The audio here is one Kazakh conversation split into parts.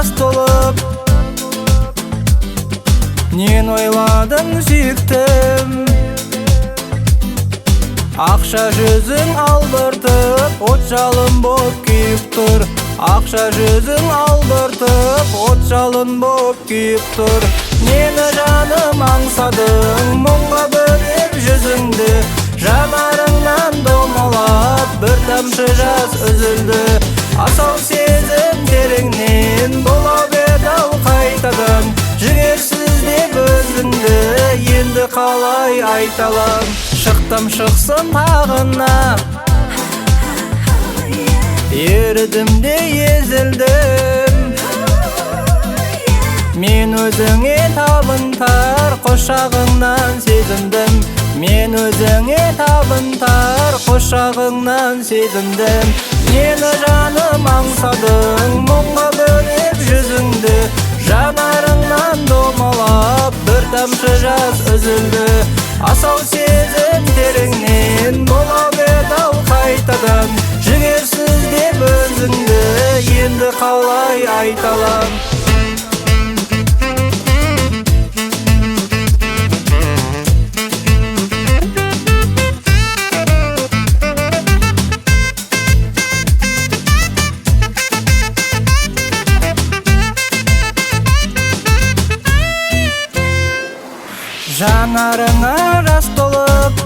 жас толып, нені ойладың сүйіктім? Ақша жүзің албыртып, от жалын боп күйіп тұр. Ақша жүзің албыртып, от жалын боп күйіп тұр. Нені жаным аңсадың, мұңға бөлеп жүзіңді, жанарыңнан домалап, бір тамшы жас үзілді. Асау сезім тереңнен бола берді-ау қайтадан, жігерсіз деп өзіңді енді қалай айта алам? Шықтым шықсын тағына, ерідім де езілдім. Мен өзіңе табынтар құшағыңнан сезіндім. Мен өзіңе табынтар құшағыңнан сезіндім. Нені жаным аңсадың, мұңға бөлеп жүзіңді, жанарыңнан домалап, бір тамшы жас үзілді. Асау сезім тереңнен бола берді-ау қайтадан, жігерсіз деп өзіңді енді қалай айта алам? Жанарыңа жас толып,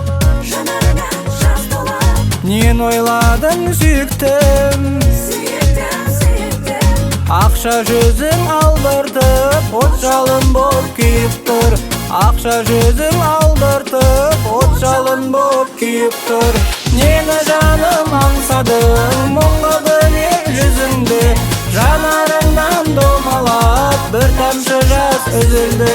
жанарыңа жас толып, нені ойладың сүйіктім? Сүйіктім, сүйіктім. Ақша жүзің албыртып, от жалын боп күйіп тұр. Ақша жүзің албыртып, от жалын боп күйіп тұр. Нені жаным аңсадың, мұңға бөлеп жүзіңді, жанарыңнан домалап, бір тамшы жас үзілді.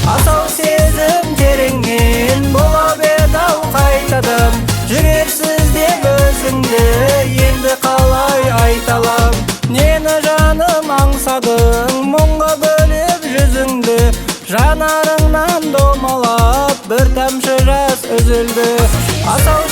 Асау сезім тереңнен бола берді-ау қайтадан, жігерсіз деп өзіңді енді қалай айта алам? Нені жаным аңсадың, мұңға бөлеп жүзіңді, жанарыңнан домалап, бір тамшы жас үзілді. Асау